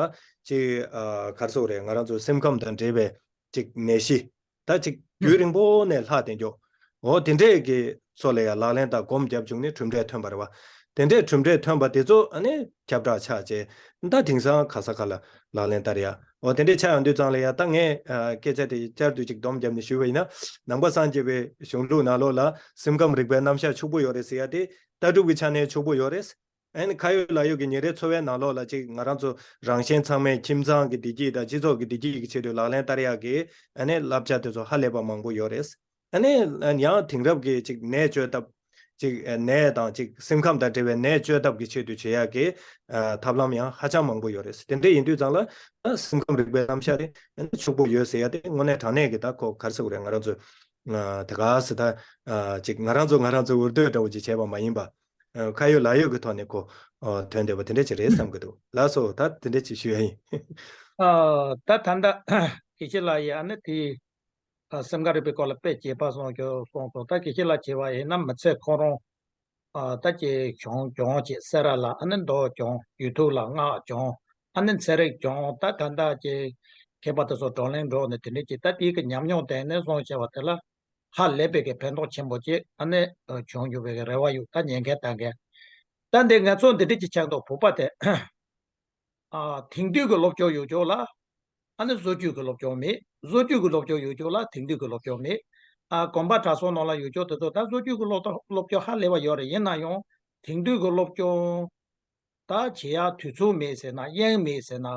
ཅིག་ཨ་ག་རེ་ཟེར་དགོས་རེད། ང་རང་ཚོ་སེམས་ཁམས་དང་འབྲེལ་བའི་ཅིག་ནད་གཞི་ད་ཅིག་རྒྱུན་རིང་པོ་ནས་ལྷག་བསྡད་མགྱོགས། འོ་དེ་འདྲས་ཀྱི་ཚོ་ལ་ཡང་ལག་ལེན་དང་སྒོམ་བརྒྱབ་བྱུང་ནས་གྲུབ་འབྲས་ཐོན་པ་རེད་པ། དེ་འདྲས་གྲུབ་འབྲས་ཐོན་པ་དེ་ཚོ་ཨ་ནི་ཁྱབ་བསྒྲགས་ཆགས་རྗེས་ད་དེང་སང་ག་ས་ག་ལ་ལག་ལེན་བསྟར་ཡ། འོ་དེ་འདྲས་ཆགས་ཡོང་དུས་ཙང་ལ་ཡ། ད་ངས་ཨ་སྐད་ཆ་དེ་བསྐྱར་དུ་ཅིག་སྡོམ་བརྒྱབ་ནས་ཞུས་པ་ཡིན་ན། ནང་པ་སངས་རྒྱས་པའི་གཞུང་ལུགས་ནང་ལོགས་ལ་སེམས་ཁམས་རིག་པའི་རྣམ་གཞག་ཕྱུག་པོ་ཡོད་རེད་ཟེར་ཡ་དེ་ལྟ་གྲུབ་ཀྱི་ཆ་ནས་ཕྱུག་པོ་ཡོད་རེད། ཨ་ནི་ཁ་ཡོད་ལག་ཡོད་ཀྱི་ཉིན་རེའི་འཚོ་བའི་ནང་ལོགས་ལ་ཅིག་ང་རང་ཚོ་རང་གཞན་ཚང་མས་ཁྱིམ་ཚང་གི་བདེ་སྐྱིད་དང་སྤྱི་ཚོགས་ཀྱི་བདེ་སྐྱིད་ཀྱི་ཆེད་དུ་ལག་ལེན་བསྟར་ཡག་གི་ཨ་ནི་བསླབ་བྱ་དེ་ཚོ་ཧ་ལས་པ་མང་པོ་ཡོད་རེད། ཨ་ནི་ཡང་དེང་རབས་ཀྱི་ཅིག་ནད་བཅོས་ཐབས། ཅིག་ནད་དང་ཅིག་སེམས་ཁམས་དང་འབྲེལ་བའི་ནད་བཅོས་ཐབས་ཀྱི་ཆེད་དུ་བྱེད་ཡག་གི་ཨ་ཐབས་ལམ་ཡང་ཧ་ཅང་མང་པོ་ཡོད་རེད། དེ་འདྲ་ཡིན་དུས་ཙང་ལ་ཨ་སེམས་ཁམས་རིག་པའི་རྣམ་གཞག་དེ་ཕྱུག་པོ་ཡོད་ཟེར་ཡ་དེ་དངོས་གནས་དྲང་གནས་ཀྱི་ད་ཁོ་ག་རེ་ཟེར་དགོས་རེད། ང་རང་ཚོ་ཨ་དེ་ག་ཟེར། ད་ཨ་ཅིག་ང་རང་ཚོ་ང་རང་ཚོ་འུར་སྡོད་འདྲ་བོ་ཅིག་བྱས་པ་མ་ཡིན་པ། ཨ་ཁ་ཡོད་ལག་ཡོད་ཀྱི་ཐོག་ནས་ཁོ་ཨ་ཐོན་བསྡད་པ་དེ་འདྲ་ཅིག་རེད་བསམ་གྱི་འདུག་ལགས་སོ། ད་དེ་འདྲ་ཅིག་ཞུ་ཡ་ཡིན། ཨ་ད་ད་ལྟ་དགེ་བཤེས་ལགས་ཡིས་ཨ་ནི་དེ་ཨ་སེམས་ཁམས་རིག་པའི་སྐོར་ལ་དཔེ་རྒྱས་པ་གསུངས་ཀྱང་གསུངས་སོང་། ད་དགེ་བཤེས་ལགས་བྱས་པ་ཡིན་ན་མི་ཚེ་ཁོ་རང་ཨ་ད་ཀྱི་སྦྱོང་སྦྱོང་བྱེད། སེ་ར་ལ་ཨ་ནི་མདོ་སྦྱོང་། ཡུལ་ཐུག་ལ་སྔགས་སྦྱོང་། ཨ་ནི་ཚན་རིག་སྦྱོང་། ད་ད་ལྟ་ཀྱི་མཁས་པ་དེ་ཚོ་བགྲོ་གླེང་འགྲོ་ནས་དེ་འདྲ་ཅིག་ད་དེའི་གི་ཉམས་མྱོང་ལྡན་ནས་སོང་བྱས་པ་དེ་ལ་ཧ་ལས་པའི་གི་ཕན་ཐོགས་ཆེན་པོ་ཅིག་ཨ་ནི་ཨ་བྱུང་ཡོད་པའི་གི་རེ་བ་ཡོད། ད་ཉན་མཁན་ལྟ་མཁན། ད་འདི་ང་ཚོ་འདི་འདྲ་ཅིག་ཆགས་འདུག་བོད་པ་དེ། ཨ་དེང་དུས་ཀྱི་སློབ་སྦྱོང་ཡོད་ཅོག་ལ། ཨ་ནི་བཟོ་བཅོས་ཀྱི་སློབ་སྦྱོང་མེད། བཟོ་བཅོས་ཀྱི་སློབ་སྦྱོང་ཡོད་ཅོག་ལ་དེང་དུས་ཀྱི་སློབ་སྦྱོང་མེད། ཨ་གོམ་པ་དྲ་སོགས་ནང་ལ་ཡོད་ཅོག་དེ་ཚོ་ད་བཟོ་བཅོས་ཀྱི་སློབ་སློབ་སྦྱོང་ཧ་ལས་པ་ཡོད་རེད། ཡིན་ན་ཡང་དེང་དུས་ཀྱི་སློབ་སྦྱོང་ད་བྱེད་ཡ་དུས་ཚོད་མེད་ཟེར་ན། དབྱིངས་མེད་ཟེར་ན།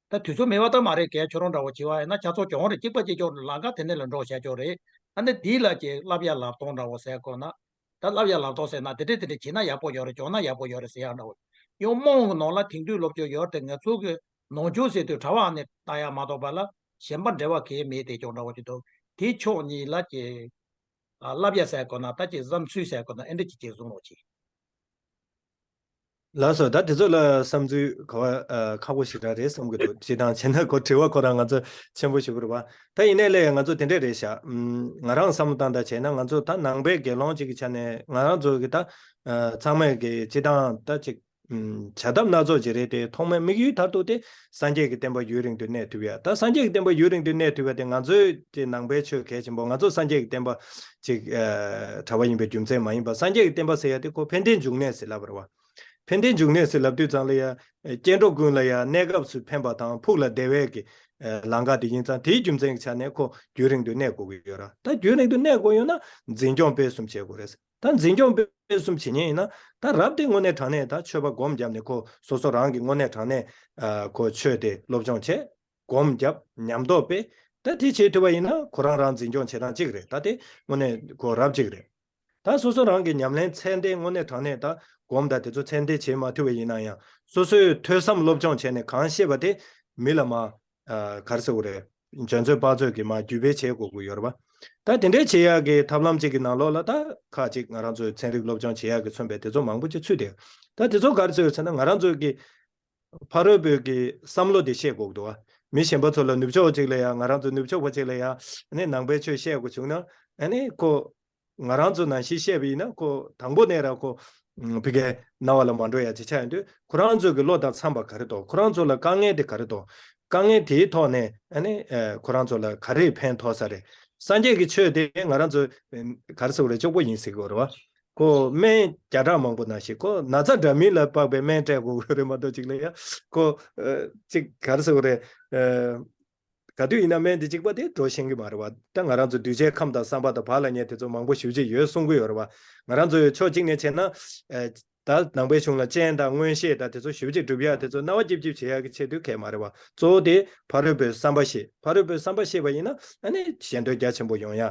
ད་དུས་ཚོད་མེད་པ་ད་མ་རེད། གལ་ཁྱོད་རང་འདྲ་བོ་བྱེད་པ་ཡིན་ན་ཆ་ཚང་སྦྱོང་རེད། གཅིག་པ་གཅིག་སྦྱོང་རེད། ལམ་ཁ་དེ་ནས་ལ་འགྲོ་བྱ་ཆོག་རེད། ཨ་ནི་དེ་ལ་ཀྱི་བསླབ་ཡ་བསླབ་སྟངས་འདྲ་བོ་ཟེར་དགོས་ན། ད་བསླབ་ཡ་བསླབ་སྟངས་ཟེར་ན་དེ་འདྲས་དེ་འདྲས་བྱས་ན་ཡག་པོ་ཡོད་རེད། སྦྱོང་ན་ཡག་པོ་ཡོད་རེད་ཟེར་ཡག་འདྲ་བོ། ཡང་དམངས་ཀྱི་ནང་ལ་དེང་དུས་སློབ་སྦྱོང་ཡོད་རེད་དེ། ང་ཚོ་གི་ནང་ཆོས་ཟེར་དུས་གྲྭ་པ་ནས་བལྟ་ཡ་མ་གཏོགས་པ་ལ་གཞན་པ་འབྲེལ་བ་གང་ཡང་མེད་དེ་སྐྱོ་འདྲ་བོ་ཅིག་འདུག་དེ་ཕྱོགས་གཉིས་ལ་ཀྱི་ ཨ་བསླབ་ཡ་ཟེར་དགོས་ན་ད་ཅིག་བསམ་ཚུལ་ཟེར་དགོས་ན་ཨེ་འདྲ་ཅིག་ཅིག་བཟུང་རོགས་གྱིས། ལགས་སོ། ད་དེ་ཚོ་ལ་བསམ་ཚུལ་ག་བ་ཨ་ཁག་པོ་ཞིག་རང་རེད་བསམ་གྱི་འདུག་སྤྱིར་བཏང་བྱས་ན་ཁོ་དྲི་བ་ཁོ་རང་ང་ཚོ་ཆེན་པོ་ཞིག་རེད་བ། ད་ཡིན་ནའི་ལས་ང་ཚོ་དེ་འདྲས་རེད་ཤག་ཨམ། ང་རང་བསམ་བློ་བཏང་ད་བྱས་ན་ང་ཚོ་ད་ནང་པའི་དགེ་སློང་ཅིག་གི་ཆ་ནས་ང་རང་ཚོ་གི་ད་ཨ་ཚང་མས་གི་སྤྱིར་བཏང་ད་ཅིག་ཨམ། བྱ་ཐབས་སྣ་ཚོགས་ཅིག་རེད་དེ། ཐོག་མའི་དམིགས་ཡུལ་མཐར་ཐུག་དེ་སངས་རྒྱས་ཀྱི་བསྟན་པ་ཡུན་རིང་དུ་གནས་ཐུབ་ཡ། ད་སངས་རྒྱས་ཀྱི་བསྟན་པ་ཡུན་རིང་དུ་གནས་ཐུབ་ཡ་དེ་ང་ཚོའི་དེ་ནང་པའི་ཆོས་གལ་ཆེན་པོ། ང་ཚོ་སངས་རྒྱས་ཀྱི་བསྟན་པ་ཅིག་ཨ་གྲྭ་པ་ཡིན་པའི་རྒྱུ་མཚན་མ་ཡིན་པ། སངས་རྒྱས་ཀྱི་བསྟན་པ་ཟེར་ཡ་དེ་ཁོ་ཕན་བདེའི་འབྱུང་གནས་ཟེར་ལབ་པ་རེད་བ། ཕན་བདེའི་འབྱུང་གནས་ཟེར་ལབ་དུས་ཙང་ལ་ཡ་སྐྱེ་འགྲོ་ཀུན་ལ་ཡ་གནས་སྐབས་སུ་ཕན་པ་དང་ཕུགས་ལ་བདེ་བའི་གི་ཨ་ལམ་ཁ་དེ་ཡིན་ཙང་དེའི་རྒྱུ་མཚན་གྱི་ཆ་ནས་ཁོ་ཡུན་རིང་དུ་གནས་དགོས་ཀྱི་ཡོད་ར། ད་ཡུན་རིང་དུ་གནས་དགོས་ཡོད་ན་འཛིན་སྐྱོང་སྤེལ་གསུམ་བྱེད་དགོས་རེད། ད་འཛིན་སྐྱོང་སྤེལ་གསུམ་བྱེད་མཁན་ཡིན་ན་ད་རབ་དེ་དངོས་གནས་དྲང་གནས་ད་ཆོས་པ་སྒོམ་བརྒྱབ་ནས་ཁོ་སོ་སོ་རང་གི་དངོས་གནས་དྲང་གནས་ཨ་ཁོ་ཆོས་དེ་སློབ་སྦྱོང་བྱས། སྒོམ་བརྒྱབ། ཉམས་རྟོགས་སྤེལ། ད་དེ་བྱེད་ཐུབ་པ་ཡིན་ན་ཁོ་རང་རང་འཛིན་སྐྱོང་བྱེད་སྟངས་གཅིག་རེད། ད་དེ་དངོས་གནས་ཁོ་རབ་གཅིག་རེད། ད་སོ་སོ་རང་གི་ཉམས་ལེན་ཚད་ལྡན་དངོས་གནས་དྲང་གནས་ད་སྒོམ་ད་དེ་ཚོ་ཚད་ལྡན་བྱེད་མ་ཐུབ་པ་ཡིན་ན་ཡང་སོ་སོའི་ཐོས་བསམ་སློབ་སྦྱོང་བྱས་ནས་གང་ཤེས་པ་དེ་མི་ལ་མ་ཨ་ག་རེ་ཟེར་དགོས་རེད། འཇོན་ཚོད་དཔག་ཚོད་ཀྱིས་མར་བརྒྱུད་སྤེལ་བྱེད་དགོས་ཀྱི་ཡོད་རེད་པ། ད་དེ་འདྲའི་བྱེད་ཡག་གི་ཐབས་ལམ་གཅིག་གི་ནང་ལོགས་ལ་ད་ཁག་ཅིག་ང་རང་ཚོའི་ཚན་རིག་སློབ་སྦྱོང་བྱེད་ཡག་གི་མཚོན་པའི་དེ་ཚོ་མང་པོ་ཅིག་ཚུད་དེ། ད་དེ་ཚོ་ག་རེ་ཟེར་ཟེར་ན་ང་རང་ཚོའི་གི་ཕ་རོལ་པོའི་གི་བསམ་བློ་དེ་ཤེས་དགོས་ཀྱི་འདུག་བ། མི་གཞན་པ་ཚོ་ལ་ནུབ་ཕྱོགས་གཅིག་ལ་ཡ་ང་རང་ཚོ་ནུབ་ཕྱོགས་པ་གཅིག་ལ་ཡ་ཨ་ནི་ནང་པའི་ཆོས་བཤད་དགོས་བྱུང་ན་ཨ་ནི་ཁོ་ང་རང་ཚོ་ནང་བཞིན་བཤད་པ་ཡིན་ན་ཁོ་དང་པོ་ནས་ར་ཁོ་ཨུམ་ཕ་གིའི་རྣ་བ་ལ་མ་འགྲོ་ཡ་ཅིག་ཆགས་ཡོང་དུས་ཁོ་རང་ཚོ་གི་བློ་དང་འཚམས་པ་ག་རེ་འདུག་ཁོ་རང་ཚོ་ལ་དཀའ་ངལ་དེ་ག་རེ་འདུག་དཀའ་ངལ་དེའི་ཐོག་ནས་ཨ་ནི་ཨ་ཁོ་རང་ཚོ་ལ་ག་རེ་ཕན་ཐོགས་ས་རེད། སངས་རྒྱས་ཀྱི་ཆོས་དེ་ང་རང་ཚོ་ཨ་ག་རེ་ཟེར་དགོས་རེད། ལྕོགས་པོ་ཡིན་ཟེར་གྱི་ཡོད་རེད་བ། ཁོ་སྨན་བརྒྱ་ཕྲག་མང་པོ་ནང་བཞིན་ཁོ་ན་ཚ་འདྲ་མིན་ལ་དཔག་པའི་སྨན་སྤྲད་དགོས་ཀྱི་ཡོད་རེད་མ་གཏོགས་ཅིག་ལ་ཡ་ཁོ་ཨ་ཅིག་ག་རེ་ཟེར་དགོས་རེད། ཨ་ག་དུས་ཡིན་ན་སྨན་དེ་གཅིག་པ་དེ་འགྲོ་ཤེས་ཀྱི་མ་རེད་བ། ད་ང་རང་ཚོ་གདུལ་བྱའི་ཁམས་དང་བསམ་པ་དང་བག་ལ་ཉལ་དེ་ཚོ་མང་པོ་ཞེ་པོ་ཅིག་ཡོད་གསུང་གི་ཡོད་རེད་བ། ང་རང་ཚོ་ཕྱོགས་གཅིག་ནས་བྱས་ན་ཨ་ད་ནང་པའི་གཞུང་ལ་སྤྱན་དང་མངོན་ཤེས་དང་དེ་ཚོ་ཞེ་པོ་ཅིག་སྒྲུབ་ཡག་དེ་ཚོ་རྣ་བ་སྐྱིབ་སྐྱིབ་བྱེད་ཡག་གི་ཆེད་དུ་གལ་མ་རེད་བ། གཙོ་བོ་དེ་ཕ་རོལ་པོའི་བསམ་པ་ཤེས། ཕ་རོལ་པོའི་བསམ་པ་ཤེས་པ་ཡིན་ན་ཨ་ནི་གཞན་དོན་རྒྱ་ཆེན་པོ་ཡོང་ཡ།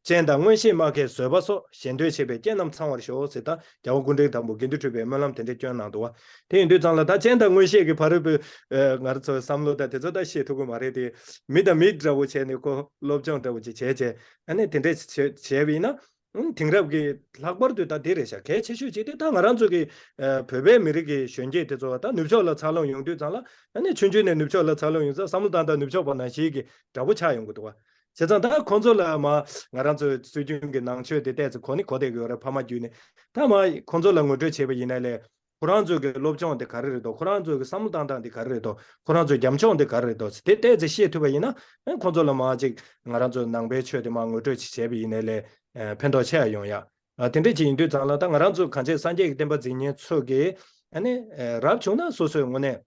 སྤྱན་དང་མངོན་ཤེས་མ་མཁས་བཟོད་པ་སོགས། གཞན་དོན་བྱེད་པའི་རྐྱེན་རྣམས་ཚང་བར་ཤོག་ཟེར་ད་རྒྱལ་བ་སྐུ་ཕྲེང་དང་པོ་དགེ་འདུན་གྲུབ་པའི་སྨོན་ལམ་དེ་འདྲ་བསྐྱོན་གནང་འདུག་བ། དེ་ཡིན་དུས་ཙང་ལ་ད་སྤྱན་དང་མངོན་ཤེས་ཀྱི་ཕ་རོལ་པོའི་ཨ་ང་རང་ཚོའི་བསམ་བློ་ད་དེ་ཚོ་ད་ཤེས་ཐུབ་ཀྱི་མ་རེད་དེ། མི་དང་མི་འདྲ་བོ་བྱས་ནས་ཁོ་སློབ་སྦྱོང་འདྲ་བོ་ཅིག་བྱས་བྱས་ཨ་ནི་དེ་འདྲས་བྱས་བྱས་པ་ཡིན་ན། ཨང་དེང་རབས་ཀྱི་ལྷག་པར་དུ་ད་དེ་རེད་ཤག་གལ་ཆེ་ཤོས་གཅིག་དེ་ད་ང་རང་ཚོ་གི་ཨ་བོད་པའི་མི་རིགས་ཀྱི་གཞོན་སྐྱེས་དེ་ཚོ་ད་ནུབ་ཕྱོགས་ལ་འཚར་ལོངས་ཡོང་དུས་ཙང་ལ་ཨ་ནི་ཆུང་ཆུང་ནས་ནུབ་ཕྱོགས་ལ་འཚར་ལོངས་ཡོང་ཙང་བསམ་བློ་བཏང་སྟངས་ནུབ་ཕྱོགས་པ་ནང་བཞིན་གྱི་འདྲ་པོ་ཆགས་ཡོང་གི་འདུག་བ། བྱས་ཙང་ད་ཁོང་ཚོ་ལ་མ་ང་རང་ཚོའི་སྲོལ་རྒྱུན་གྱི་ནང་ཆོས་དེ་ཏོག་ཙམ་གོ་ནི་གོ་བསྡད་ཀྱི་ཡོད་རེད། ཕ་མ་བརྒྱུད་ནས། ད་མ་ཁོང་ཚོ་ལ་ངོ་སྤྲོད་བྱས་པ་ཡིན་ན་ལས་ཁོ་རང་ཚོ་གི་སློབ་སྦྱོང་དེ་ག་རེ་རེད་དོ། ཁོ་རང་ཚོ་གི་བསམ་བློ་བཏང་སྟངས་དེ་ག་རེ་རེད་དོ། ཁོ་རང་ཚོའི་རྒྱབ་ལྗོངས་དེ་ག་རེ་རེད་དོ། དེ་ཏོག་ཙམ་ཤེས་ཐུབ་པ་ཡིན་ན་ཨ་ཁོང་ཚོ་ལ་མ་ཅིག་ང་རང་ཚོའི་ནང་པའི་ཆོས་དེ་མ་ངོ་སྤྲོད་ཅིག་བྱས་པ་ཡིན་ན་ལས་ཨ་ཕན་ཐོགས་ཆེ་བ་ཡོང་ཡ། ཨ་དེ་འདྲ་ཅིག་ཡིན་དུས་ཙང་ལ་ད་ང་རང་ཚོ་གང་ཅི་སངས་རྒྱས་ཀྱི་བསྟན་པ་འཛིན་མཁན་ཚོ་གིས་ཨ་ནི་ཨ་རབ་བྱུང་ན་སོ་སོའི་དངོས་གནས་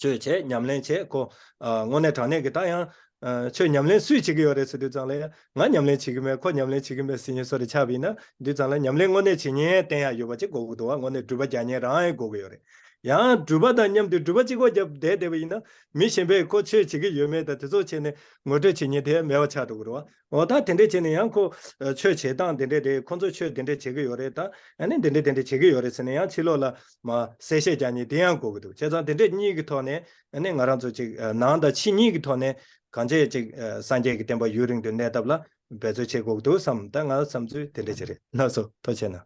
ཆོས་བྱས། ཉམས་ལེན་བྱས། ཁོ་ཨ་དངོས་གནས་དྲང་གནས་ཀྱི་ད་ཡང་ཨ་ཆོས་ཉམས་ལེན་སུས་བྱེད་ཀྱི་ཡོད་རེད་ཟེར་དུས་ཙང་ལ་ཡང་ང་ཉམས་ལེན་བྱེད་ཀྱི་མེད། ཁོ་ཉམས་ལེན་བྱེད་ཀྱི་མེད་ཟེར་མཁན་བཟོ་འདྲ་ཆགས་པ་ཡིན་ན་དུས་ཙང་ལ་ཉམས་ལེན་དངོས་གནས་བྱེད་མཁན་བསྟེན་ཡག་ཡོད་པ་ཅིག་དགོས་ཀྱི་འདུག་བ། དངོས་གནས་སྒྲུབ་པ་རྒྱག་མཁན་རང་ཡང་དགོས་ཀྱི་ཡོད་རེད། ཡང་སྒྲུབ་པ་དང་མཉམ་དུ་སྒྲུབ་པ་གཅིག་པོ་རྒྱབ་བསྡད་བསྡད་པ་ཡིན་ན་མི་གཞན་པས་ཁོ་ཆོས་བྱེད་ཀྱི་ཡོད་མེད་དང་དེ་ཚོ་བྱས་ནས་ངོ་སྤྲོད་བྱེད་མཁན་དེ་མེད་པ་ཆགས་འགྲོ་གི་རེད་བ། འོ་ད་དེ་འདྲས་བྱས་ནས་ཡང་ཁོ་ཨ་ཆོས་བྱེད་སྟངས་དེ་འདྲས་རེད། ཁོ་ཚོ་ཆོས་དེ་འདྲས་བྱེད་ཀྱི་ཡོད་རེད། ད་ཨ་ནི་དེ་འདྲས་དེ་འདྲས་བྱེད་ཀྱི་ཡོད་རེད་ཟེར་ནས་ཡང་ཕྱི་ལོགས་ལ་མ་གསལ་བཤད་རྒྱག་མཁན་དེ་ཡང་དགོས་ཀྱི་འདུག་བྱས་ཙང་དེ་འདྲས་གཉིས་ཀྱི་ཐོག་ནས་ཨ་ནི་ང་རང་ཚོ་ཅིག་ཨ་ནང་དང་ཕྱི་གཉིས་ཀྱི་ཐོག་ནས་གང་ཅི་ཅིག་ཨ་སངས་རྒྱས་ཀྱི་བསྟན་པ་ཡུན་རིང་དུ་གནས་ཐབས་ལ་འབད་རྩོལ་བྱེད་དགོས་ཀྱི་འདུག་བསམ། ད་ང་བསམ་ཚུལ་དེ་འདྲས་ཅིག་རེད། ལགས་སོ། ཐུགས་རྗེ་གནང་།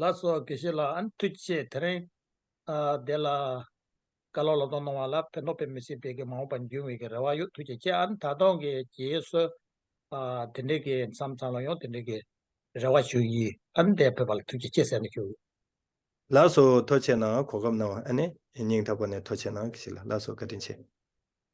ལགས་སོ། དགེ་བཤེས་ལགས། ཨ་ནི་ཐུགས་རྗེ་ཆེ། དེ་རིང་ཨ་དེ་ལ་བཀའ་སློབ་སློབ་སྟོན་གནང་བ་ལ་ཕན་ཐོགས་དཔེ་མི་སྲིད་པའི་གི་མ་འོངས་པ་འབྱུང་བའི་གི་རེ་བ་ཡོད། ཐུགས་རྗེ་ཆེ། ཨ་ནི་ད་དུང་གི་རྗེས་སུ་ཨ་དེ་འདྲའི་གི་མཚམས་མཚམས་ལ་ཡང་དེ་འདྲའི་གི་རེ་བ་ཞུ་ཡིན། ཨ་ནི་དེ་ཕེབས་པ་ལ་ཐུགས་རྗེ་ཆེ་ཟེར་ནས་ཞུ། ལགས་སོ། ཐུགས་རྗེ་གནང་། གོ་སྐབས་གནང་བ་ཨ་ནི་སྙིང་ཐག་པ་ནས་ཐུགས་རྗེ་གནང་། དགེ་བཤེས་ལགས། ལགས་སོ། བཀའ་དྲིན་ཆེ།